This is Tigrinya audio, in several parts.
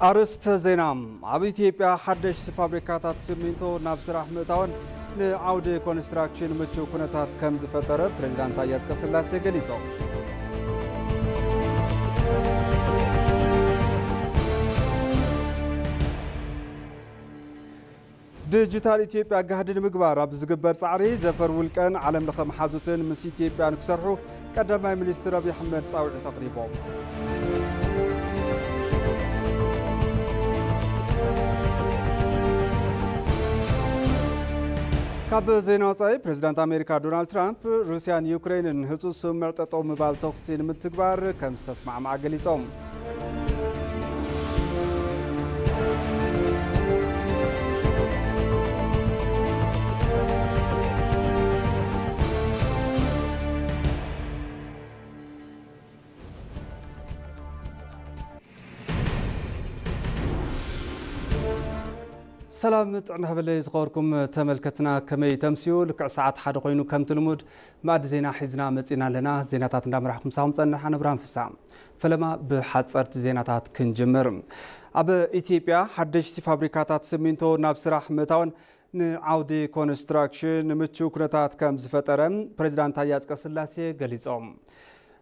ኣርእስተ ዜና። ኣብ ኢትዮጵያ ሓደሽቲ ፋብሪካታት ሲሚንቶ ናብ ስራሕ ምእታወን ንዓውዲ ኮንስትራክሽን ምቹው ኩነታት ከም ዝፈጠረ ፕሬዚዳንት ታዬ ኣጽቀስላሴ ገሊጾም። ዲጂታል ኢትዮጵያ ጋህዲ ንምግባር ኣብ ዝግበር ጻዕሪ፣ ዘፈር ውልቀን ዓለም ለኸ መሓዙትን ምስ ኢትዮጵያን ክሰርሑ ቀዳማይ ሚኒስትር ኣብይ ኣሕመድ ጻውዒት ኣቕሪቦም። ካብ ዜና ወጻኢ፣ ፕሬዚዳንት ኣሜሪካ ዶናልድ ትራምፕ፣ ሩስያን ዩክሬንን ህጹጽ ስምምዕ ጠጠው ምባል ተኹሲ ንምትግባር ከም ዝተስማዕማዓ ገሊጾም። ሰላም ጥዕና ሃበለይ ዝኸበርኩም ተመልከትና፣ ከመይ ተምስዩ? ልክዕ ሰዓት ሓደ ኮይኑ ከምቲ ልሙድ መኣዲ ዜና ሒዝና መጺና ኣለና። ዜናታት እንዳመራሕኩም ሳኹም ጸንሕ፣ ኣነ ብርሃን ፍሳ። ፈለማ ብሓጸርቲ ዜናታት ክንጅምር። ኣብ ኢትዮጵያ ሓደሽቲ ፋብሪካታት ሲሚንቶ ናብ ስራሕ ምእታወን ንዓውዲ ኮንስትራክሽን ምቹው ኩነታት ከም ዝፈጠረ ፕሬዚዳንት ታዬ ኣጽቀስላሴ ገሊጾም።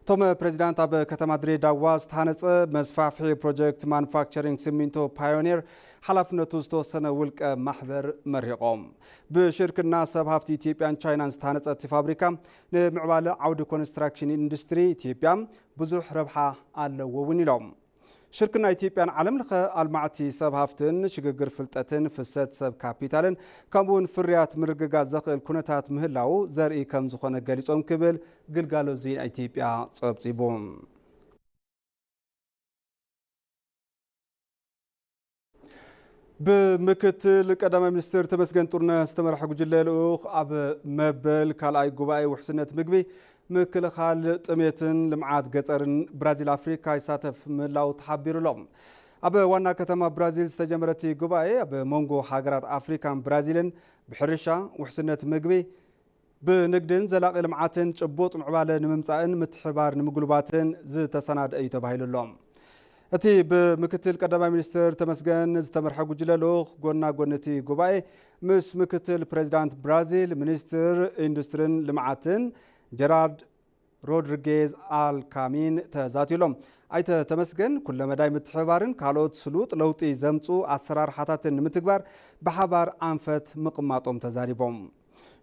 እቶም ፕሬዚዳንት ኣብ ከተማ ድሬዳዋ ዝተሃነጸ መስፋሕፍሒ ፕሮጀክት ማኑፋክቸሪንግ ሲሚንቶ ፓዮኒር ሓላፍነቱ ዝተወሰነ ውልቀ ማሕበር መሪቖም። ብሽርክና ሰብ ሃፍቲ ኢትዮጵያን ቻይናን ዝተሃነጸ እቲ ፋብሪካ ንምዕባለ ዓውዲ ኮንስትራክሽን ኢንዱስትሪ ኢትዮጵያ ብዙሕ ረብሓ ኣለዎ እውን ኢሎም። ሽርክና ኢትዮጵያን ዓለም ለኸ ኣልማዕቲ ሰብ ሃፍትን ሽግግር ፍልጠትን ፍሰት ሰብ ካፒታልን ከምኡ እውን ፍርያት ምርግጋጽ ዘኽእል ኩነታት ምህላው ዘርኢ ከም ዝኾነ ገሊጾም ክብል ግልጋሎት ዜና ኢትዮጵያ ጸብጺቡ። ብምክትል ቀዳማይ ሚኒስትር ተመስገን ጥሩነህ ዝተመርሐ ጉጅለ ልኡኽ ኣብ መበል ካልኣይ ጉባኤ ውሕስነት ምግቢ፣ ምክልኻል ጥሜትን ልምዓት ገጠርን ብራዚል ኣፍሪካ ይሳተፍ ምህላው ተሓቢሩ ኣሎ። ኣብ ዋና ከተማ ብራዚል ዝተጀመረ እቲ ጉባኤ፣ ኣብ መንጎ ሃገራት ኣፍሪካን ብራዚልን ብሕርሻ፣ ውሕስነት ምግቢ፣ ብንግድን ዘላቒ ልምዓትን ጭቡጥ ምዕባለ ንምምጻእን ምትሕባር ንምጉልባትን ዝተሰናደአ እዩ ተባሂሉ ኣሎ። እቲ ብምክትል ቀዳማይ ሚኒስትር ተመስገን ዝተመርሐ ጉጅለ ልኡኽ፣ ጎና ጎኒ እቲ ጉባኤ፣ ምስ ምክትል ፕሬዚዳንት ብራዚል፣ ሚኒስትር ኢንዱስትሪን ልምዓትን ጀራርድ ሮድሪጌዝ ኣልካሚን ተዛትዩ ኣሎ። ኣይተ ተመስገን፣ ኩለመዳይ ምትሕብባርን ካልኦት ስሉጥ ለውጢ ዘምጹ ኣሰራርሓታትን ንምትግባር ብሓባር ኣንፈት ምቕማጦም ተዛሪቦም።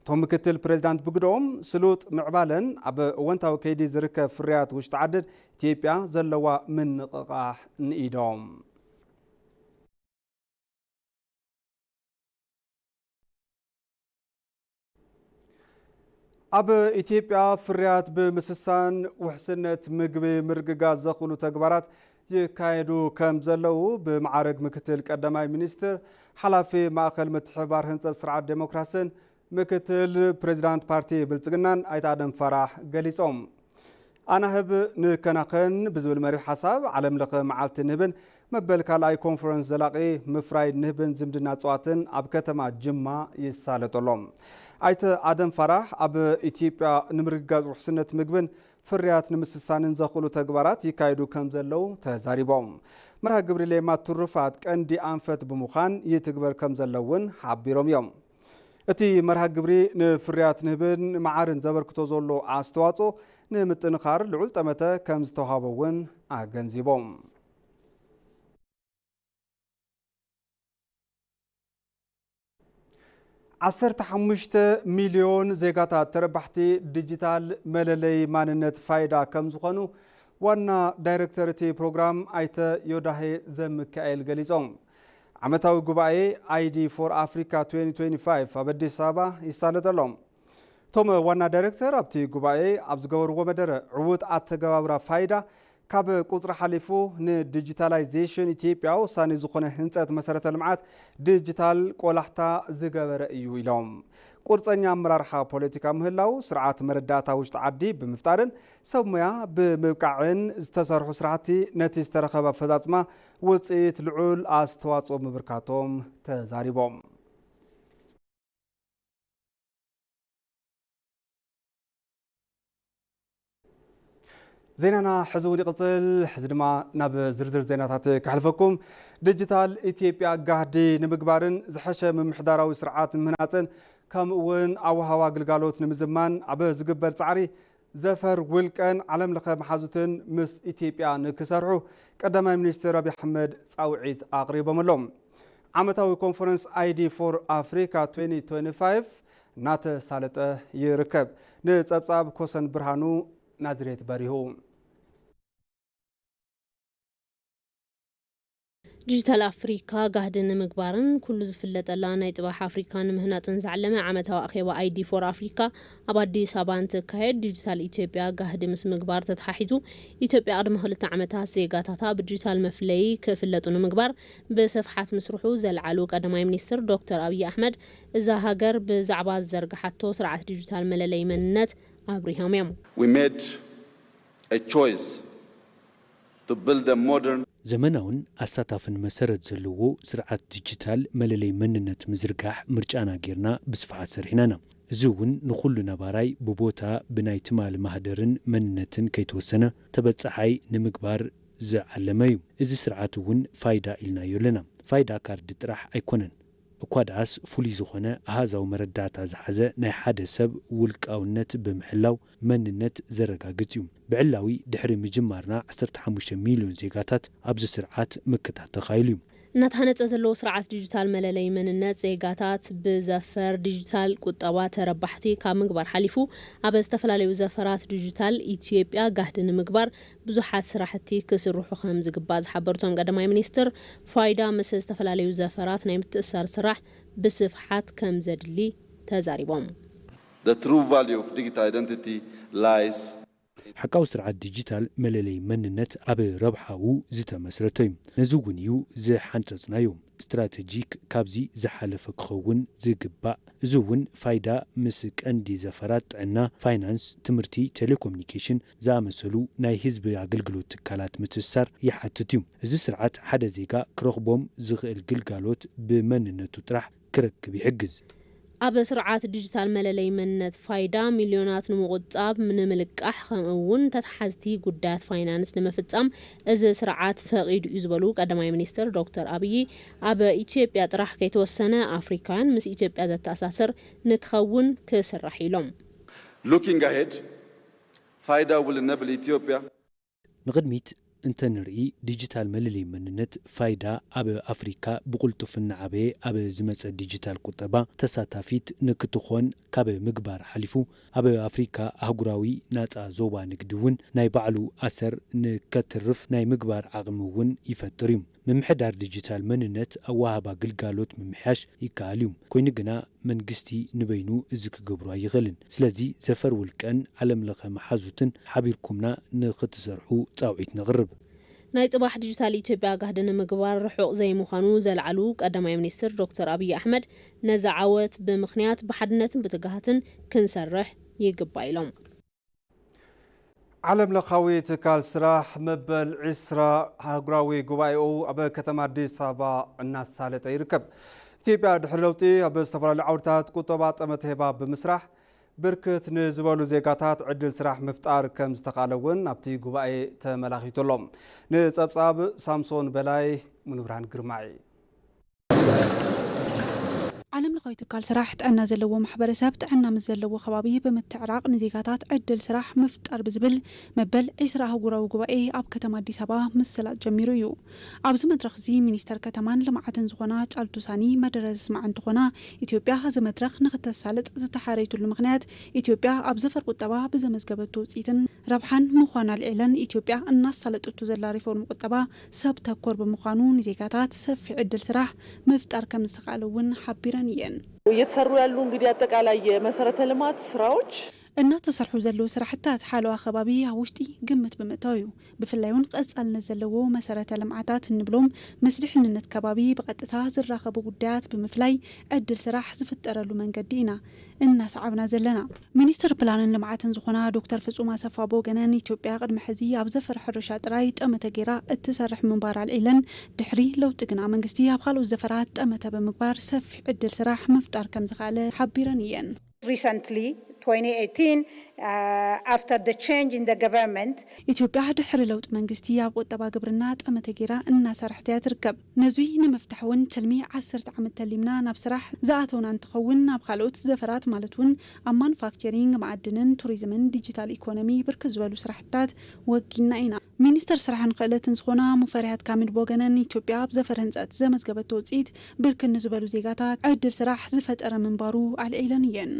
እቶም ምክትል ፕሬዚዳንት ብግደኦም፣ ስሉጥ ምዕባለን ኣብ እወንታዊ ከይዲ ዝርከብ ፍርያት ውሽጢ ዓድን ኢትዮጵያ ዘለዋ ምንቕቓሕ ንኢዶም። ኣብ ኢትዮጵያ ፍርያት ብምስሳን ውሕስነት ምግቢ ምርግጋጽ ዘኽእሉ ተግባራት ይካየዱ ከም ዘለዉ ብመዓርግ ምክትል ቀዳማይ ሚኒስትር ሓላፊ ማእኸል ምትሕብባር ህንጸት ስርዓት ዴሞክራስን ምክትል ፕሬዚዳንት ፓርቲ ብልጽግናን ኣይተ ኣደም ፋራህ ገሊጾም። ኣናህብ ንከናኸን ብዝብል መሪሕ ሓሳብ ዓለም ለኸ መዓልቲ ንህብን መበል ካልኣይ ኮንፈረንስ ዘላቒ ምፍራይ ንህብን ዝምድና እፅዋትን ኣብ ከተማ ጅማ ይሳለጥ ኣሎ። ኣይተ ኣደም ፋራህ ኣብ ኢትዮጵያ ንምርግጋፅ ውሕስነት ምግብን ፍርያት ንምስሳንን ዘኽእሉ ተግባራት ይካየዱ ከም ዘለዉ ተዛሪቦም። መርሃ ግብሪ ሌማት ትሩፋት ቀንዲ ኣንፈት ብምዃን ይትግበር ከም ዘሎ እውን ሓቢሮም እዮም። እቲ መርሃ ግብሪ ንፍርያት ንህብን መዓርን ዘበርክቶ ዘሎ ኣስተዋፅኦ ንምጥንኻር ልዑል ጠመተ ከም ዝተዋህቦ እውን ኣገንዚቦም። ዓሰርተ ሓሙሽተ ሚልዮን ዜጋታት ተረባሕቲ ዲጂታል መለለይ ማንነት ፋይዳ ከም ዝኾኑ ዋና ዳይሬክተር እቲ ፕሮግራም ኣይተ ዮዳሄ ዘሚካኤል ገሊጾም። ዓመታዊ ጉባኤ ኣይዲ ፎር ኣፍሪካ ትዌንቲ ትዌንቲ ፋይቭ ኣብ ኣዲስ ኣበባ ይሳለጥ ኣሎ። እቶም ዋና ዳይሬክተር ኣብቲ ጉባኤ ኣብ ዝገበርዎ መደረ፣ ዕዉት ኣተገባብራ ፋይዳ ካብ ቁጽሪ ሓሊፉ ንዲጂታላይዜሽን ኢትዮጵያ ወሳኒ ዝኾነ ህንጸት መሰረተ ልምዓት ዲጂታል ቆላሕታ ዝገበረ እዩ ኢሎም። ቁርጸኛ ኣመራርሓ ፖለቲካ ምህላው፣ ስርዓት መረዳእታ ውሽጢ ዓዲ ብምፍጣርን ሰብ ሞያ ብምብቃዕን ዝተሰርሑ ስራሕቲ ነቲ ዝተረኸበ ኣፈጻጽማ ውጽኢት ልዑል ኣስተዋጽኦ ምብርካቶም ተዛሪቦም። ዜናና ሕዚ እውን ይቕጽል። ሕዚ ድማ ናብ ዝርዝር ዜናታት ከሕልፈኩም። ዲጂታል ኢትዮጵያ ጋህዲ ንምግባርን ዝሐሸ ምምሕዳራዊ ስርዓት ንምህናጽን ከምኡ እውን ኣወሃባ ግልጋሎት ንምዝማን ኣብ ዝግበር ጻዕሪ ዘፈር ውልቀን ዓለም ለኸ መሓዙትን ምስ ኢትዮጵያ ንክሰርሑ ቀዳማይ ሚኒስትር ኣብይ ኣሕመድ ጻውዒት ኣቕሪቦም ኣለዉ። ዓመታዊ ኮንፈረንስ ኣይዲ ፎር ኣፍሪካ twenty twenty-five እናተሳለጠ ይርከብ። ንጸብጻብ ኮሰን ብርሃኑ ናዝሬት በሪሁ። ዲጂታል ኣፍሪካ ጋህዲ ንምግባርን ኩሉ ዝፍለጠላ ናይ ጽባሕ ኣፍሪካ ንምህናጽን ዝዓለመ ዓመታዊ ኣኼባ ኣይዲ ፎር ኣፍሪካ ኣብ ኣዲስ ኣበባ እንትካየድ፣ ዲጂታል ኢትዮጵያ ጋህዲ ምስ ምግባር ተተሓሒዙ፣ ኢትዮጵያ ቅድሚ ክልተ ዓመታት ዜጋታታ ብዲጂታል መፍለዪ ክፍለጡ ንምግባር ብስፍሓት ምስርሑ ዘልዓሉ ቀዳማይ ሚኒስትር ዶክተር ኣብይ ኣሕመድ፣ እዛ ሃገር ብዛዕባ ዝዘርግሓቶ ስርዓት ዲጂታል መለለይ መንነት ኣብሪሆም እዮም። We made a choice to build a modern ዘመናውን ኣሳታፍን መሰረት ዘለዎ ስርዓት ዲጂታል መለለይ መንነት ምዝርጋሕ ምርጫና ጌርና ብስፍሓት ሰሪሕና ኢና። እዚ እውን ንኹሉ ነባራይ ብቦታ ብናይ ትማሊ ማህደርን መንነትን ከይተወሰነ ተበጻሓይ ንምግባር ዝዓለመ እዩ። እዚ ስርዓት እውን ፋይዳ ኢልናዮ ኣለና። ፋይዳ ካርዲ ጥራሕ ኣይኮነን። እኳ ደኣስ ፍሉይ ዝኾነ ኣሃዛዊ መረዳእታ ዝሓዘ ናይ ሓደ ሰብ ውልቃውነት ብምሕላው መንነት ዘረጋግጽ እዩ። ብዕላዊ ድሕሪ ምጅማርና ዓሰርተ ሓሙሽተ ሚልዮን ዜጋታት ኣብዚ ስርዓት ምክታት ተኻኢሉ እዩ። እናተሃነጸ ዘለዎ ስርዓት ዲጂታል መለለይ መንነት ዜጋታት ብዘፈር ዲጂታል ቁጠባ ተረባሕቲ ካብ ምግባር ሓሊፉ ኣብ ዝተፈላለዩ ዘፈራት ዲጂታል ኢትዮጵያ ጋህዲ ንምግባር ብዙሓት ስራሕቲ ክስርሑ ከም ዝግባእ ዝሓበሩ እቶም ቀዳማይ ሚኒስትር፣ ፋይዳ ምስ ዝተፈላለዩ ዘፈራት ናይ ምትእሳር ስራሕ ብስፍሓት ከም ዘድሊ ተዛሪቦም። The true value of digital identity lies ሓቃዊ ስርዓት ዲጂታል መለለይ መንነት ኣብ ረብሓኡ ዝተመስረተ እዩ። ነዚ እውን እዩ ዝሓንጸጽናዮ። ስትራተጂክ ካብዚ ዝሓለፈ ክኸውን ዝግባእ። እዚ እውን ፋይዳ ምስ ቀንዲ ዘፈራት ጥዕና፣ ፋይናንስ፣ ትምህርቲ፣ ቴሌኮሙኒኬሽን ዝኣመሰሉ ናይ ህዝቢ ኣገልግሎት ትካላት ምትእስሳር ይሓትት እዩ። እዚ ስርዓት ሓደ ዜጋ ክረኽቦም ዝኽእል ግልጋሎት ብመንነቱ ጥራሕ ክረክብ ይሕግዝ። ኣብ ስርዓት ዲጂታል መለለይ መንነት ፋይዳ ሚልዮናት ንምቑጣብ ንምልቃሕ ከምኡ እውን ተተሓዝቲ ጉዳያት ፋይናንስ ንምፍጻም እዚ ስርዓት ፈቒዱ እዩ ዝበሉ ቀዳማይ ሚኒስትር ዶክተር ኣብይ፣ ኣብ ኢትዮጵያ ጥራሕ ከይተወሰነ ኣፍሪካውያን ምስ ኢትዮጵያ ዘተኣሳስር ንክኸውን ክስራሕ ኢሎም። Looking ahead, ፋይዳ will enable ኢትዮጵያ ንቕድሚት እንተንርኢ ዲጂታል መለለይ መንነት ፋይዳ ኣብ ኣፍሪካ ብቕልጡፍ እናዓበየ ኣብ ዝመፀ ዲጂታል ቁጠባ ተሳታፊት ንክትኾን ካብ ምግባር ሓሊፉ ኣብ ኣፍሪካ ኣህጉራዊ ናፃ ዞባ ንግዲ እውን ናይ ባዕሉ ኣሰር ንከትርፍ ናይ ምግባር ዓቕሚ እውን ይፈጥር እዩ። ምምሕዳር ዲጂታል መንነት ኣወሃህባ ግልጋሎት ምምሕያሽ ይከኣል እዩ። ኮይኑ ግና መንግስቲ ንበይኑ እዚ ክገብሮ ኣይኽእልን። ስለዚ ዘፈር ውልቀን ዓለም ለኸ መሓዙትን ሓቢርኩምና ንኽትሰርሑ ፃውዒት ነቕርብ። ናይ ፅባሕ ዲጂታል ኢትዮጵያ ጋህዲ ንምግባር ርሑቕ ዘይምዃኑ ዘልዓሉ ቀዳማይ ሚኒስትር ዶክተር ኣብይ ኣሕመድ ነዚ ዓወት ብምኽንያት ብሓድነትን ብትግሃትን ክንሰርሕ ይግባእ ኢሎም። ዓለም ለኻዊ ትካል ስራሕ መበል ዕስራ ኣህጉራዊ ጉባኤኡ ኣብ ከተማ ኣዲስ ኣበባ እናሳለጠ ይርከብ። ኢትዮጵያ ድሕሪ ለውጢ ኣብ ዝተፈላለዩ ዓውድታት ቁጠባ ጠመተ ሂባ ብምስራሕ ብርክት ንዝበሉ ዜጋታት ዕድል ስራሕ ምፍጣር ከም ዝተኻለ እውን ኣብቲ ጉባኤ ተመላኺቱ ኣሎ። ንፀብፃብ ሳምሶን በላይ ሙሉብርሃን ግርማይ። ዓለም ለኻዊ ትካል ስራሕ ጥዕና ዘለዎ ማሕበረሰብ ጥዕና ምስ ዘለዎ ከባቢ ብምትዕራቕ ንዜጋታት ዕድል ስራሕ ምፍጣር ብዝብል መበል ዕስራ ኣህጉራዊ ጉባኤ ኣብ ከተማ ኣዲስ ኣበባ ምስላጥ ጀሚሩ እዩ። ኣብዚ መድረኽ እዚ ሚኒስተር ከተማን ልምዓትን ዝኾና ጫልቱ ሳኒ መደረ ዘስምዓ እንትኾና፣ ኢትዮጵያ እዚ መድረኽ ንክተሳልጥ ዝተሓረየትሉ ምኽንያት ኢትዮጵያ ኣብ ዘፈር ቁጠባ ብዘመዝገበቶ ውፅኢትን ረብሓን ምዃኑ ኣልዒለን፣ ኢትዮጵያ እናሳለጠቶ ዘላ ሪፎርም ቁጠባ ሰብ ተኮር ብምዃኑ ንዜጋታት ሰፊሕ ዕድል ስራሕ ምፍጣር ከም ዝተኻእለ እውን ሓቢረን እየን። እየተሰሩ ያሉ እንግዲህ አጠቃላይ የመሰረተ ልማት ስራዎች እናተሰርሑ ዘለዉ ስራሕታት ሓለዋ ከባቢ ኣብ ውሽጢ ግምት ብምእታው እዩ። ብፍላይ እውን ቀፃልነት ዘለዎ መሰረተ ልምዓታት እንብሎም ምስ ድሕንነት ከባቢ ብቐጥታ ዝራኸቡ ጉዳያት ብምፍላይ ዕድል ስራሕ ዝፍጠረሉ መንገዲ ኢና እናሰዓብና ዘለና። ሚኒስትር ፕላንን ልምዓትን ዝኾና ዶክተር ፍጹም ኣሰፋ ብወገነን ኢትዮጵያ ቅድሚ ሕዚ ኣብ ዘፈር ሕርሻ ጥራይ ጠመተ ገይራ እትሰርሕ ምንባር ኣልዒለን ድሕሪ ለውጢ ግና መንግስቲ ኣብ ካልኦት ዘፈራት ጠመተ ብምግባር ሰፊሕ ዕድል ስራሕ ምፍጣር ከም ዝኸኣለ ሓቢረን እየን። Recently, twenty eighteen, Uh, after the change in the government, ኢትዮጵያ ድሕሪ ለውጢ መንግስቲ ኣብ ቁጠባ ግብርና ጠመተ ገይራ እናሰርሐት እያ ትርከብ። ነዙይ ንምፍታሕ እውን ትልሚ ዓሰርተ ዓመት ተሊምና ናብ ስራሕ ዝኣተውና እንትኸውን፣ ኣብ ካልኦት ዘፈራት ማለት እውን ኣብ ማኑፋክቸሪንግ፣ መዓድንን ቱሪዝምን ዲጂታል ኢኮኖሚ ብርክት ዝበሉ ስራሕትታት ወጊና ኢና። ሚኒስተር ስራሕን ክእለትን ዝኾና ሙፈሪያት ካሚል ቦገነን፣ ኢትዮጵያ ኣብ ዘፈር ህንፀት ዘመዝገበቶ ውፅኢት ብርክት ንዝበሉ ዜጋታት ዕድል ስራሕ ዝፈጠረ ምንባሩ ኣልዒለን እየን።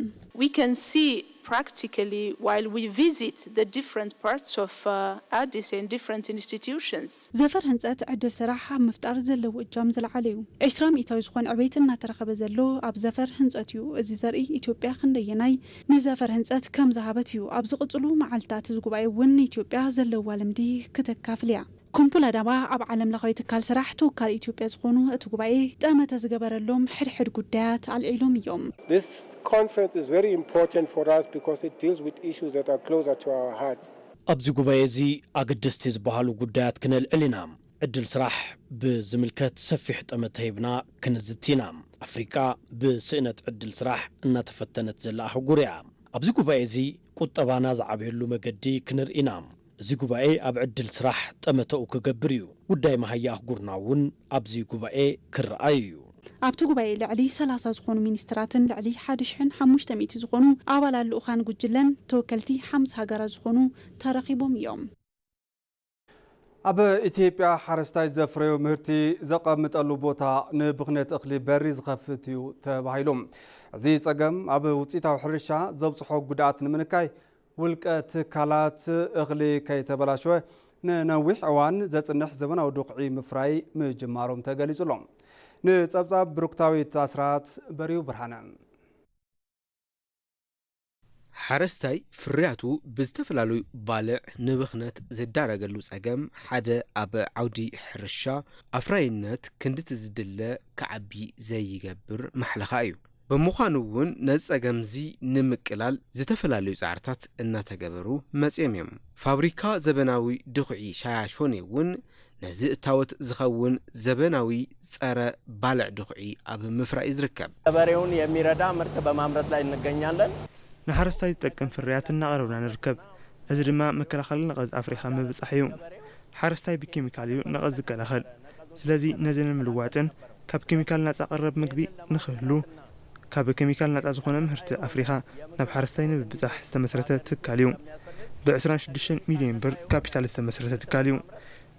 We can see practically while we visit the different parts of uh, Addis and different institutions. ዘፈር ህንፀት ዕድል ስራሕ ኣብ ምፍጣር ዘለዎ እጃም ዝለዓለ እዩ። ዕስራ ሚእታዊ ዝኾን ዕቤት እናተረኸበ ዘሎ ኣብ ዘፈር ህንፀት እዩ። እዚ ዘርኢ ኢትዮጵያ ክንደየናይ ንዘፈር ህንፀት ከም ዝሃበት እዩ። ኣብ ዝቕፅሉ መዓልታት እዚ ጉባኤ እውን ኢትዮጵያ ዘለዋ ልምዲ ክተካፍል እያ። ኩምፑላ ዳባ ኣብ ዓለም ለኻዊ ትካል ስራሕ ተወካሊ ኢትዮጵያ ዝኾኑ እቲ ጉባኤ ጠመተ ዝገበረሎም ሕድሕድ ጉዳያት ኣልዒሎም እዮም። This conference is very important for us because it deals with issues that are closer to our hearts. ኣብዚ ጉባኤ እዚ ኣገደስቲ ዝበሃሉ ጉዳያት ክነልዕል ኢና። ዕድል ስራሕ ብዝምልከት ሰፊሕ ጠመተ ሂብና ክንዝቲ ኢና። ኣፍሪቃ ብስእነት ዕድል ስራሕ እናተፈተነት ዘላ ኣህጉር እያ። ኣብዚ ጉባኤ እዚ ቁጠባና ዝዓብየሉ መገዲ ክንርኢ ኢና። እዚ ጉባኤ ኣብ ዕድል ስራሕ ጠመተኡ ክገብር እዩ። ጉዳይ መሃያ ኣህጉርና እውን ኣብዚ ጉባኤ ክረኣይ እዩ። ኣብቲ ጉባኤ ልዕሊ ሰላሳ ዝኾኑ ሚኒስትራትን ልዕሊ ሓደ ሽሕን ሓሙሽተ ሚእቲ ዝኾኑ ኣባላት ልኡኻን ጉጅለን ተወከልቲ ሓምሳ ሃገራት ዝኾኑ ተረኺቦም እዮም። ኣብ ኢትዮጵያ ሓረስታይ ዘፍረዮ ምህርቲ ዘቐምጠሉ ቦታ ንብኽነት እኽሊ በሪ ዝኸፍት እዩ ተባሂሉ። እዚ ጸገም ኣብ ውፅኢታዊ ሕርሻ ዘብፅሖ ጉድኣት ንምንካይ ውልቀ ትካላት እኽሊ ከይተበላሸወ ንነዊሕ እዋን ዘጽንሕ ዘበናዊ ዱኽዒ ምፍራይ ምጅማሮም ተገሊጹ ኣሎ። ንጸብጻብ ብሩክታዊት ኣስራት በሪሁ ብርሃነ። ሓረስታይ ፍርያቱ ብዝተፈላለዩ ባልዕ ንብኽነት ዝዳረገሉ ጸገም ሓደ ኣብ ዓውዲ ሕርሻ ኣፍራይነት ክንድቲ ዝድለ ክዓቢ ዘይገብር ማሕለኻ እዩ። ብምዃኑ እውን ነዚ ጸገምዚ ንምቅላል ዝተፈላለዩ ጻዕርታት እናተገበሩ መጺኦም እዮም። ፋብሪካ ዘበናዊ ድኹዒ ሻያሾኔ እውን ነዚ እታወት ዝኸውን ዘበናዊ ጸረ ባልዕ ድኹዒ ኣብ ምፍራይ እዩ ዝርከብ። ገበሬውን የሚረዳ ምርት በማምረት ላይ እንገኛለን። ንሓረስታይ ዝጠቅም ፍርያት እናቕረብና ንርከብ። እዚ ድማ መከላኸሊ ነቐዝ ኣፍሪኻ ምብጻሕ እዩ። ሓረስታይ ብኬሚካል እዩ ነቐዝ ዝከላኸል። ስለዚ ነዚ ንምልዋጥን ካብ ኬሚካል ናጻ ቀረብ ምግቢ ንኽህሉ ካብ ኬሚካል ናጻ ዝኾነ ምህርቲ ኣፍሪኻ ናብ ሓረስታይ ንምብጻሕ ዝተመስረተ ትካል እዩ። ብ ዕስራን ሽዱሽተን ሚልዮን ብር ካፒታል ዝተመስረተ ትካል እዩ።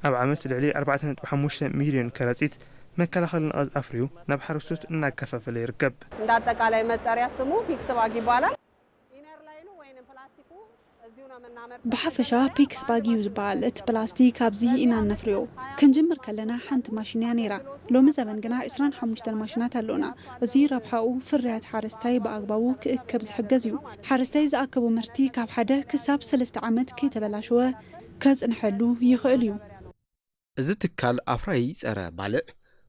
ኣብ ዓመት ልዕሊ ኣርባዕተ ነጥቢ ሓሙሽተ ሚልዮን ከረጺት መከላኸሊ ነቐዝ ኣፍርዩ ናብ ሓረስቶት እናከፋፈለ ይርከብ። እንደ አጠቃላይ መጠሪያ ስሙ ፒክስ ባግ ይባላል። ኢነር ላይኑ ወይንም ፕላስቲኩ እዚሁ ነው የምናመርተው። ብሓፈሻ ፒክስ ባግ እዩ ዝበሃል። እቲ ፕላስቲክ ኣብዚ ኢና እነፍርዮ። ክንጅምር ከለና ሓንቲ ማሽን እያ ነይራ። ሎሚ ዘበን ግና ዕስራን ሓሙሽተን ማሽናት ኣሎና። እዚ ረብሓኡ ፍርያት ሓረስታይ ብኣግባቡ ክእከብ ዝሕገዝ እዩ። ሓረስታይ ዝኣከቦ ምህርቲ ካብ ሓደ ክሳብ ሰለስተ ዓመት ከይተበላሸወ ከጽንሐሉ ይኽእል እዩ። እዚ ትካል ኣፍራዪ ጸረ ባልዕ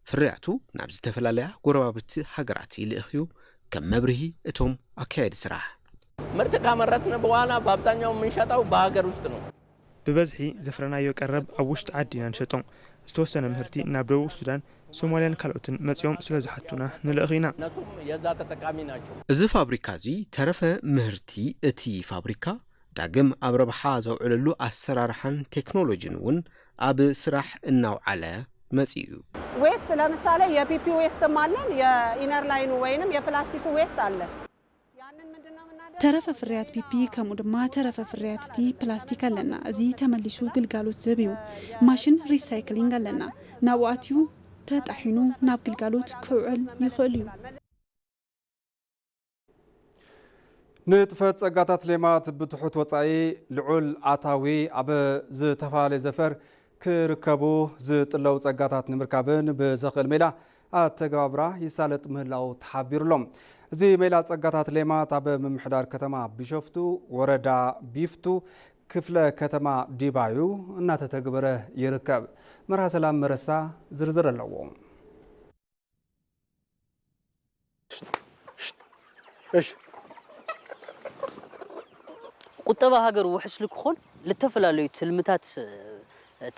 ፍርያቱ ናብ ዝተፈላለያ ጎረባብቲ ሃገራት ይልእኽ እዩ። ከም መብርሂ እቶም ኣካየዲ ስራሕ። ምርት ካመረትን በኋላ በአብዛኛው የምንሸጠው በሀገር ውስጥ ነው። ብበዝሒ ዘፍረናዮ ቀረብ ኣብ ውሽጢ ዓዲ ኢና ንሸጦ። ዝተወሰነ ምህርቲ ናብ ደቡብ ሱዳን፣ ሶማልያን ካልኦትን መጺኦም ስለ ዝሓቱና ንልእኽ ኢና። እነሱም የዛ ተጠቃሚ ናቸው። እዚ ፋብሪካ እዚ ተረፈ ምህርቲ እቲ ፋብሪካ ዳግም ኣብ ረብሓ ዘውዕለሉ ኣሰራርሓን ቴክኖሎጂን እውን ኣብ ስራሕ እናውዓለ መጺኡ እዩ። ዌስት ለምሳሌ የፒፒ ዌስትም አለን፣ የኢነር ላይኑ ወይንም የፕላስቲኩ ዌስት አለን። ያንን ምንድነው የምናደርገው? ተረፈ ፍርያት ፒፒ ከምኡ ድማ ተረፈ ፍርያት እቲ ፕላስቲክ ኣለና። እዚ ተመሊሱ ግልጋሎት ዝህብ እዩ። ማሽን ሪሳይክሊንግ ኣለና። ናብኡ ኣትዩ ተጣሒኑ ናብ ግልጋሎት ክውዕል ይኽእል እዩ። ንጥፈት ጸጋታት ሌማት ብትሑት ወጻኢ ልዑል ኣታዊ ኣብ ዝተፈላለየ ዘፈር ክርከቡ ዝጥለቡ ጸጋታት ንምርካብን ብዘኽእል ሜላ ኣተገባብራ ይሳለጥ ምህላው ተሓቢሩ ኣሎ። እዚ ሜላ ጸጋታት ሌማት ኣብ ምምሕዳር ከተማ ቢሾፍቱ ወረዳ ቢፍቱ ክፍለ ከተማ ዲባዩ እናተተግበረ ይርከብ። መርሃ ሰላም መረሳ ዝርዝር ኣለዎ። ቁጠባ ሃገር ውሕስ ልክኾን ልተፈላለዩ ትልምታት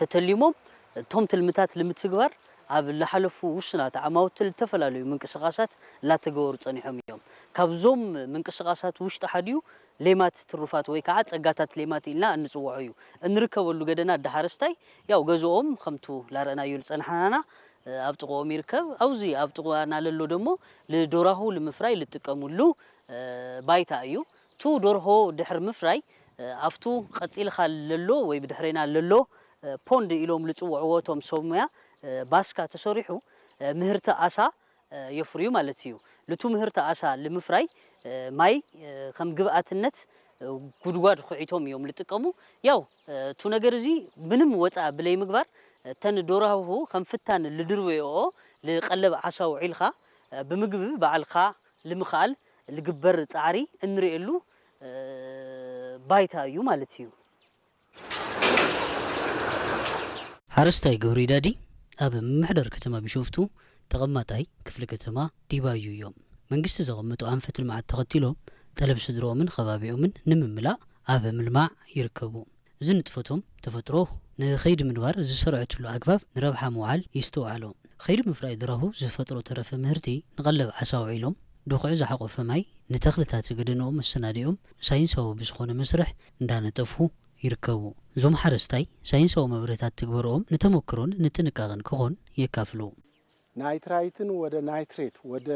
ተተሊሞም እቶም ትልምታት ልምትግባር ኣብ ልሓለፉ ውሱናት ዓማውቲ ልተፈላለዩ ምንቅስቓሳት ላተገበሩ ጸኒሖም እዮም። ካብዞም ምንቅስቓሳት ውሽጢ ሓዲኡ ሌማት ትሩፋት ወይ ከዓ ጸጋታት ሌማት ኢልና እንጽውዖ እዩ። እንርከበሉ ገደና፣ እንደ ሓረስታይ፣ ያው ገዝኦም ከምቱ ላረእናዮ ዝጸናሕናና ኣብ ጥቕኦም ይርከብ። ኣብዚ ኣብ ጥቕና ለሎ ደሞ ልዶራሁ ልምፍራይ ልጥቀሙሉ ባይታ እዩ። ቱ ዶርሆ ድሕር ምፍራይ ኣብቱ ቀጺልኻ ለሎ ወይ ብድሕሬና ለሎ ፖንድ ኢሎም ልጽውዕዎ እቶም ሰብ ሙያ ባስካ ተሰሪሑ ምህርቲ ኣሳ የፍርዩ ማለት እዩ። ልቱ ምህርቲ ኣሳ ልምፍራይ ማይ ከም ግብኣትነት ጉድጓድ ኩዒቶም እዮም ልጥቀሙ። ያው እቱ ነገር እዚ ምንም ወፃ ብለይ ምግባር፣ እተን ዶራሁ ከም ፍታን ልድርበዮ ልቀለብ ዓሳ ውዒልካ ብምግቢ ባዕልካ ልምኽኣል ልግበር ፃዕሪ እንርእየሉ ባይታ እዩ ማለት እዩ። ሓረስታይ ገብሩ ይዳዲ ኣብ ምምሕዳር ከተማ ቢሾፍቱ ተቐማጣይ ክፍለ ከተማ ዲባዩ እዮም። መንግስቲ ዘቐመጡ ኣንፈት ልምዓት ተኸቲሎም ጠለብ ስድርኦምን ከባቢኦምን ንምምላእ ኣብ ምልማዕ ይርከቡ። እዚ ንጥፈቶም ተፈጥሮ ንኸይዲ ምንባር ዝሰርዐትሉ ኣግባብ ንረብሓ ምውዓል ይስተውዓሎ። ኸይዲ ምፍራይ ድራሁ ዝፈጥሮ ተረፈ ምህርቲ ንቐለብ ዓሳ ውዒሎም ድኹዒ ዝሓቖፈ ማይ ንተኽልታት ገደንኦም መሰናዲኦም ሳይንሳዊ ብዝኾነ መስርሕ እንዳነጠፉ ይርከቡ። እዞም ሓረስታይ ሳይንሳዊ መብርህታት ትግበርኦም ንተመክሮን ንጥንቃቕን ክኾን የካፍሉ። ናይትራይትን ወደ ናይትሬት ወደ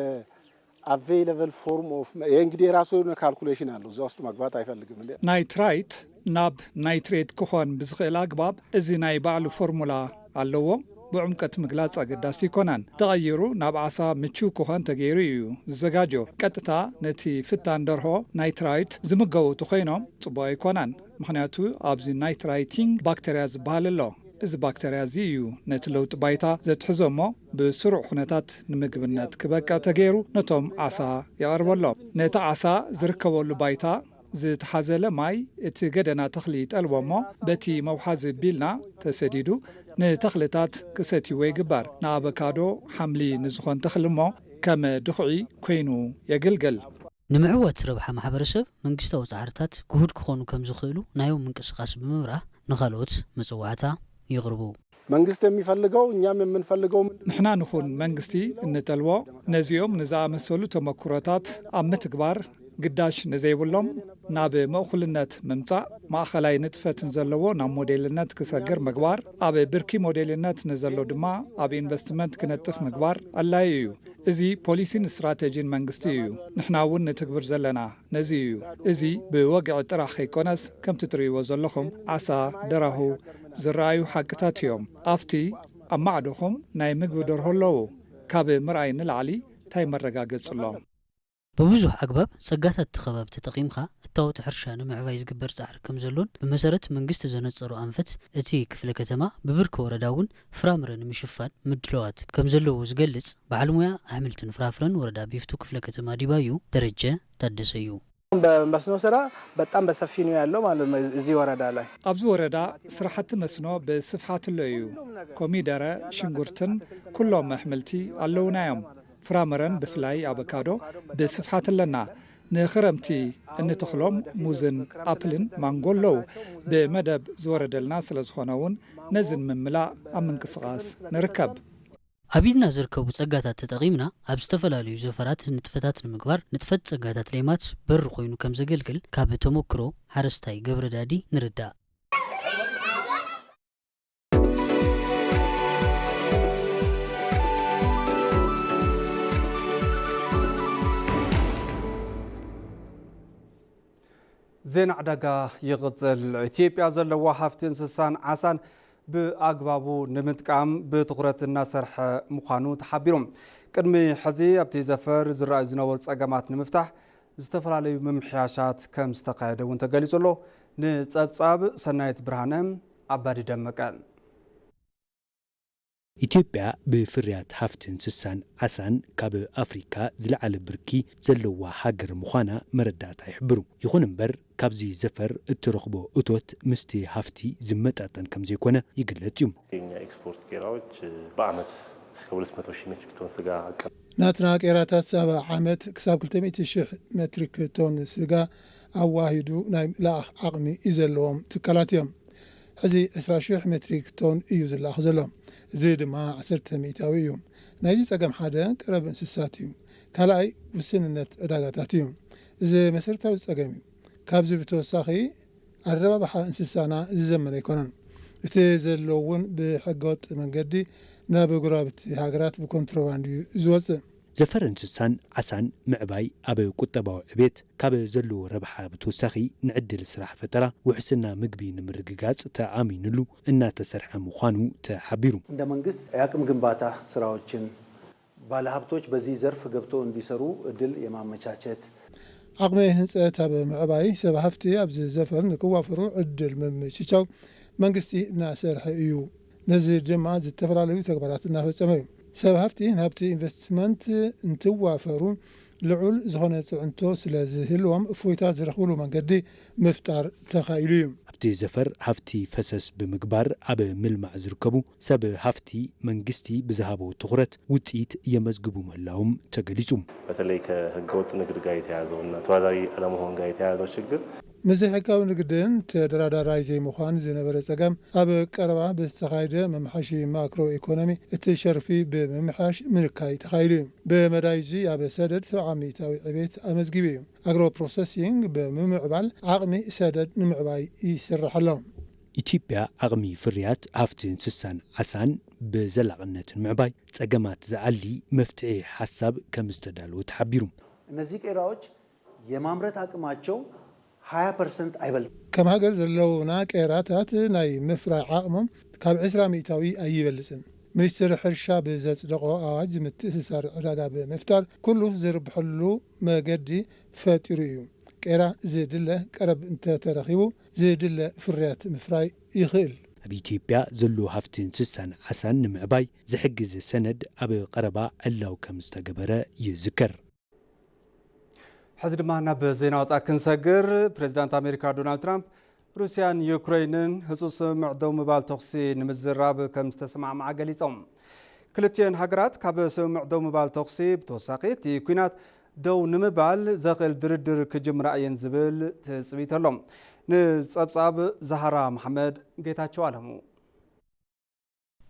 available form of፣ ይሄ እንግዲህ የራሱ የሆነ ካልኩሌሽን አለው፣ እዛ ውስጥ መግባት አይፈልግም እንዴ። ናይትራይት ናብ ናይትሬት ክኾን ብዝኽእል ኣግባብ እዚ ናይ ባዕሉ ፎርሙላ ኣለዎ። ብዕምቀት ምግላጽ ኣገዳሲ ኣይኮነን። ተቐይሩ ናብ ዓሳ ምቹው ክኾን ተገይሩ እዩ ዝዘጋጆ። ቀጥታ ነቲ ፍታን ደርሆ ናይትራይት ዝምገቡ ተኾይኖም ጽቡቕ ኣይኮነን። ምኽንያቱ ኣብዚ ናይትራይቲንግ ባክተርያ ዝበሃል ኣሎ። እዚ ባክተርያ እዚ እዩ ነቲ ለውጢ ባይታ ዘትሕዞ እሞ ብስሩዕ ኩነታት ንምግብነት ክበቅዕ ተገይሩ ነቶም ዓሳ የቐርበሎም። ነቲ ዓሳ ዝርከበሉ ባይታ ዝተሓዘለ ማይ እቲ ገደና ተኽሊ ይጠልቦ እሞ በቲ መውሓዚ ቢልና ተሰዲዱ ንተኽልታት ክሰትይዎ ይግበር። ንኣበካዶ ሓምሊ ንዝኾን ተኽሊ እሞ ከም ድኹዒ ኮይኑ የግልግል። ንምዕዋት ረብሓ ማሕበረሰብ መንግስታዊ ጻዕርታት ግሁድ ክኾኑ ከም ዝኽእሉ ናዮም ምንቅስቓስ ብምብራህ ንኻልኦት መጽዋዕታ የቕርቡ። መንግስት የሚፈልገው እኛም የምንፈልገው ምንድን ነው? ንሕና ንኹን መንግስቲ እንጠልቦ ነዚኦም ንዝኣመሰሉ ተመክሮታት ኣብ ምትግባር ግዳጅ ንዘይብሎም ናብ ምእኹልነት ምምጻእ፣ ማእኸላይ ንጥፈት ንዘለዎ ናብ ሞዴልነት ክሰግር ምግባር፣ ኣብ ብርኪ ሞዴልነት ንዘሎ ድማ ኣብ ኢንቨስትመንት ክነጥፍ ምግባር ኣድላዪ እዩ። እዚ ፖሊሲን ስትራተጂን መንግስቲ እዩ። ንሕና እውን ንትግብር ዘለና ነዚ እዩ። እዚ ብወግዒ ጥራሕ ከይኮነስ፣ ከምቲ ትርእይዎ ዘለኹም ዓሳ፣ ደራሁ ዝረኣዩ ሓቅታት እዮም። ኣብቲ ኣብ ማዕዶኹም ናይ ምግቢ ደርሆ ኣለዉ። ካብ ምርኣይ ንላዕሊ ታይ መረጋገጺ ኣሎ? ብብዙሕ ኣግባብ ጸጋታት እቲ ከባቢ ተጠቒምካ እታወት ሕርሻ ንምዕባይ ዝግበር ጻዕሪ ከም ዘሎን ብመሰረት መንግስቲ ዘነጸሮ ኣንፈት እቲ ክፍለ ከተማ ብብርኪ ወረዳ እውን ፍራምረ ንምሽፋን ምድላዋት ከም ዘለዎ ዝገልጽ በዓል ሞያ ኣሕምልትን ፍራፍረን ወረዳ ቢፍቱ ክፍለ ከተማ ዲባዩ ደረጀ ታደሰ እዩ። በመስኖ ስራ በጣም በሰፊ ነው ያለው ማለት ነው እዚህ ወረዳ ላይ። ኣብዚ ወረዳ ስራሕቲ መስኖ ብስፍሓት ኣሎ እዩ። ኮሚደረ፣ ሽንጉርትን ኩሎም ኣሕምልቲ ኣለውና እዮም። ፍራምረን ብፍላይ ኣቮካዶ ብስፍሓት ኣለና። ንኽረምቲ እንተኽሎም ሙዝን ኣፕልን ማንጎ ኣለዉ። ብመደብ ዝወረደልና ስለ ዝኾነ እውን ነዚ ንምምላእ ኣብ ምንቅስቓስ ንርከብ። ኣብ ኢድና ዝርከቡ ጸጋታት ተጠቒምና ኣብ ዝተፈላለዩ ዘፈራት ንጥፈታት ንምግባር ንጥፈት ጸጋታት ሌማት በሪ ኮይኑ ከም ዘገልግል ካብ ተመክሮ ሓረስታይ ገብረ ዳዲ ንርዳእ። ዜና ዕዳጋ ይቕጽል። ኢትዮጵያ ዘለዋ ሃፍቲ እንስሳን ዓሳን ብኣግባቡ ንምጥቃም ብትኹረት እናሰርሐ ምዃኑ ተሓቢሩ። ቅድሚ ሕዚ ኣብቲ ዘፈር ዝረኣዩ ዝነበሩ ጸገማት ንምፍታሕ ዝተፈላለዩ ምምሕያሻት ከም ዝተኻየደ እውን ተገሊጹ ኣሎ። ንጸብጻብ ሰናይት ብርሃነ፣ ኣባዲ ደመቀ። ኢትዮጵያ ብፍርያት ሃፍቲ እንስሳን ዓሳን ካብ ኣፍሪካ ዝለዓለ ብርኪ ዘለዋ ሃገር ምዃና መረዳእታ ይሕብሩ። ይኹን እምበር፣ ካብዚ ዘፈር እትረኽቦ እቶት ምስቲ ሃፍቲ ዝመጣጠን ከም ዘይኮነ ይግለጽ እዩ። የኛ ኤክስፖርት ቄራዎች በዓመት እስከ ሁለት መቶ ሺህ ሜትሪክ ቶን ስጋ ኣቀ- ናትና ቄራታት ኣብ ዓመት ክሳብ ክልተ ሚእቲ ሺሕ ሜትሪክ ቶን ስጋ ኣዋሂዱ ናይ ምልኣኽ ዓቕሚ እዩ ዘለዎም ትካላት እዮም። ሕዚ ዕስራ ሺሕ ሜትሪክ ቶን እዩ ዝለኣኽ ዘሎ። እዚ ድማ ዓሰርተ ሚእታዊ እዩ። ናይዚ ጸገም ሓደ ቀረብ እንስሳት እዩ። ካልኣይ ውስንነት ዕዳጋታት እዩ። እዚ መሰረታዊ ጸገም እዩ። ካብዚ ብተወሳኺ ኣረባብሓ እንስሳና ዝዘመነ ኣይኮነን። እቲ ዘሎ እውን ብሕገወጥ መንገዲ ናብ ጎረባብቲ ሃገራት ብኮንትሮባንድ እዩ ዝወፅእ። ዘፈር እንስሳን ዓሳን ምዕባይ ኣብ ቁጠባዊ ዕቤት ካብ ዘለዎ ረብሓ ብተወሳኺ ንዕድል ስራሕ ፈጠራ፣ ውሕስና ምግቢ ንምርግጋፅ ተኣሚንሉ እናተሰርሐ ምዃኑ ተሓቢሩ። እንደ መንግስት የአቅም ግንባታ ስራዎችን ባለሀብቶች በዚህ ዘርፍ ገብተው እንዲሰሩ እድል የማመቻቸት። ዓቕሚ ህንፀት ኣብ ምዕባይ ሰብ ሃፍቲ ኣብዚ ዘፈር ንክዋፈሩ ዕድል ምምችቻው መንግስቲ እናሰርሐ እዩ። ነዚ ድማ ዝተፈላለዩ ተግባራት እናፈፀመ እዩ። ሰብ ሃፍቲ ናብቲ ኢንቨስትመንት እንትዋፈሩ ልዑል ዝኾነ ፅዕንቶ ስለ ዝህልዎም እፎይታ ዝረኽብሉ መንገዲ ምፍጣር ተኻኢሉ እዩ። ኣብቲ ዘፈር ሃፍቲ ፈሰስ ብምግባር ኣብ ምልማዕ ዝርከቡ ሰብ ሃፍቲ መንግስቲ ብዝሃቦ ትኹረት ውፅኢት የመዝግቡ ምህላዎም ተገሊፁ። በተለይ ከህገወጥ ንግድ ጋር የተያያዘው እና ተወዳዳሪ አለመሆን ጋር የተያያዘው ችግር ምስ ሕጋዊ ንግድን ተደራዳራይ ዘይምዃን ዝነበረ ጸገም ኣብ ቀረባ ብዝተኻየደ መምሓሺ ማክሮ ኢኮኖሚ እቲ ሸርፊ ብምምሕያሽ ምንካይ ተኻይዱ እዩ። ብመዳይ እዚ ኣብ ሰደድ ሰብዓ ሚእታዊ ዕቤት ኣመዝጊቡ እዩ። ኣግሮ ፕሮሰሲንግ ብምምዕባል ዓቕሚ ሰደድ ንምዕባይ ይስራሕ ኣሎ። ኢትዮጵያ ዓቕሚ ፍርያት ሃፍቲ እንስሳን ዓሳን ብዘላቕነት ንምዕባይ ጸገማት ዝኣሊ መፍትሒ ሓሳብ ከም ዝተዳለወ ተሓቢሩ። እነዚህ ቄራዎች የማምረት አቅማቸው ሃያ ፐርሰንት አይበልጥም። ከም ሃገር ዘለውና ቄራታት ናይ ምፍራይ ዓቕሞም ካብ ዕስራ ሚእታዊ ኣይበልጽን። ሚኒስትር ሕርሻ ብዘጽደቖ ኣዋጅ ምትእስሳር ዕዳጋ ብምፍጣር ኩሉ ዝርብሐሉ መገዲ ፈጢሩ እዩ። ቄራ ዝድለ ቀረብ እንተተረኺቡ ዝድለ ፍርያት ምፍራይ ይኽእል። ኣብ ኢትዮጵያ ዘሎ ሃፍቲ እንስሳን ዓሳን ንምዕባይ ዝሕግዝ ሰነድ ኣብ ቀረባ ዕላው ከም ዝተገበረ ይዝከር። ሕዚ ድማ ናብ ዜና ወፃ ክንሰግር። ፕሬዚዳንት ኣሜሪካ ዶናልድ ትራምፕ ሩስያን ዩክሬንን ህፁፅ ስምምዕ ደው ምባል ተኹሲ ንምዝራብ ከም ዝተሰማዕማዓ ገሊፆም። ክልቲኤን ሃገራት ካብ ስምምዕ ደው ምባል ተኹሲ ብተወሳኺ እቲ ኲናት ደው ንምባል ዘኽእል ድርድር ክጅምራ እየን ዝብል ትፅቢት ኣሎ። ንፀብፃብ ዛህራ መሓመድ ጌታቸው ኣለሙ።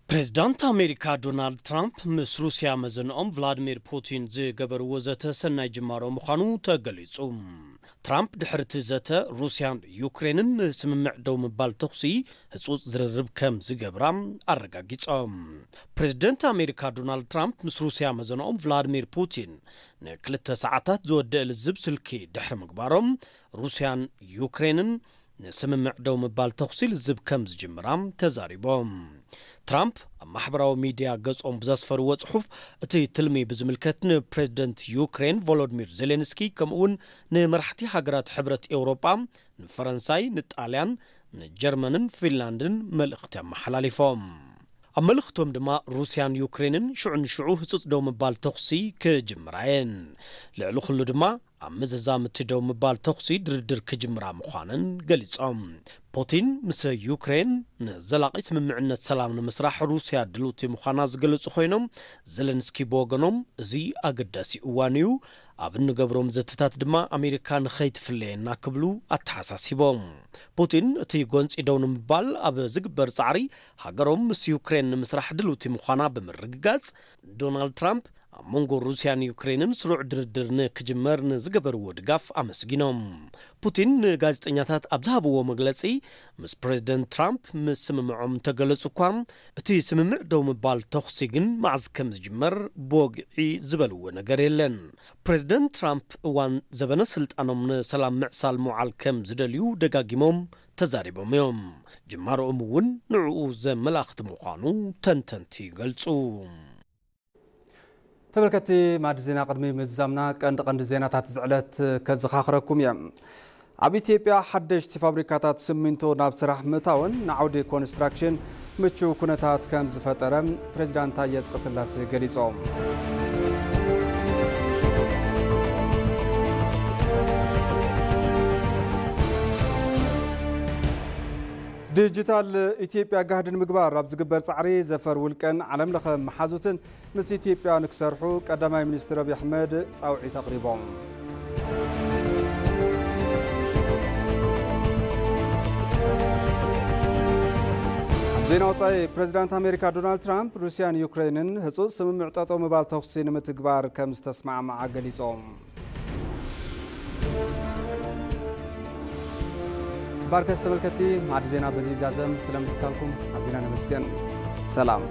ፕሬዝዳንት ኣሜሪካ ዶናልድ ትራምፕ ምስ ሩስያ መዘንኦም ቭላድሚር ፑቲን ዝገበርዎ ዘተ ሰናይ ጅማሮ ምዃኑ ተገሊጹ። ትራምፕ ድሕሪ እቲ ዘተ ሩስያን ዩክሬንን ንስምምዕ ደው ምባል ተኹሲ ህጹጽ ዝርርብ ከም ዝገብራ ኣረጋጊጾም። ፕሬዝደንት ኣሜሪካ ዶናልድ ትራምፕ ምስ ሩስያ መዘንኦም ቭላድሚር ፑቲን ንክልተ ሰዓታት ዝወደአ ልዝብ ስልኪ ድሕሪ ምግባሮም ሩስያን ዩክሬንን ንስምምዕ ደው ምባል ተኹሲ ልዝብ ከም ዝጅምራ ተዛሪቦም። ትራምፕ ኣብ ማሕበራዊ ሚድያ ገጾም ብዘስፈርዎ ጽሑፍ እቲ ትልሚ ብዝምልከት ንፕሬዝደንት ዩክሬን ቮሎድሚር ዜሌንስኪ ከምኡውን ንመራሕቲ ሃገራት ሕብረት ኤውሮጳ ንፈረንሳይ፣ ንጣልያን፣ ንጀርመንን ፊንላንድን መልእኽቲ ኣመሓላሊፎም። ኣብ መልእኽቶም ድማ ሩስያን ዩክሬንን ሽዑ ንሽዑ ህጹጽ ደው ምባል ተኹሲ ክጅምራ እየን። ልዕሊ ኩሉ ድማ ኣብ ምዝዛም እቲ ደው ምባል ተኹሲ ድርድር ክጅምራ ምዃነን ገሊጾም። ፑቲን ምስ ዩክሬን ንዘላቒ ስምምዕነት ሰላም ንምስራሕ ሩስያ ድልውቲ ምዃና ዝገለጹ ኮይኖም፣ ዘለንስኪ ብወገኖም እዚ ኣገዳሲ እዋን እዩ፣ ኣብ እንገብሮም ዘተታት ድማ ኣሜሪካ ንኸይትፍለየና ክብሉ ኣተሓሳሲቦም። ፑቲን እቲ ጎንጺ ደው ንምባል ኣብ ዝግበር ጻዕሪ ሃገሮም ምስ ዩክሬን ንምስራሕ ድልውቲ ምዃና ብምርግጋጽ፣ ዶናልድ ትራምፕ ኣብ መንጎ ሩስያን ዩክሬንን ስሩዕ ድርድር ንክጅመር ንዝገበርዎ ድጋፍ ኣመስጊኖም። ፑቲን ንጋዜጠኛታት ኣብ ዝሃብዎ መግለጺ፣ ምስ ፕሬዝደንት ትራምፕ ምስምምዖም እንተገለጹ እኳ፣ እቲ ስምምዕ ደው ምባል ተኹሲ ግን መዓዝ ከም ዝጅመር ብወግዒ ዝበልዎ ነገር የለን። ፕሬዝደንት ትራምፕ እዋን ዘበነ ስልጣኖም ንሰላም ምዕሳል ምውዓል ከም ዝደልዩ ደጋጊሞም ተዛሪቦም እዮም። ጅማሮኦም እውን ንዕኡ ዘመላኽት ምዃኑ ተንተንቲ ይገልጹ። ተመልከትቲ ማዕዲ ዜና ቅድሚ ምዝዛምና ቀንዲ ቀንዲ ዜናታት እዚ ዕለት ከዘኻኽረኩም እየ። ኣብ ኢትዮጵያ ሓደሽቲ ፋብሪካታት ስሚንቶ ናብ ስራሕ ምእታውን ንዓውዲ ኮንስትራክሽን ምቹው ኩነታት ከም ዝፈጠረ ፕሬዚዳንት ታየ ኣጽቀስላሴ ገሊጾም። ዲጂታል ኢትዮጵያ ጋህዲ ንምግባር ኣብ ዝግበር ጻዕሪ ዘፈር ውልቀን ዓለም ለኸ መሓዙትን ምስ ኢትዮጵያ ንክሰርሑ ቀዳማይ ሚኒስትር ኣብይ ኣሕመድ ጻውዒት ኣቕሪቦም። ኣብ ዜና ወጻኢ፣ ፕሬዚዳንት ኣሜሪካ ዶናልድ ትራምፕ ሩስያን ዩክሬንን ህጹጽ ስምምዕ ጠጠው ምባል ተኹሲ ንምትግባር ከም ዝተስማዕማዓ ገሊጾም። ባርከስ ተመልከቲ፣ ማዕድ ዜና በዚ ይዛዘም። ስለምክታልኩም ኣዚና ነመስግን። ሰላም።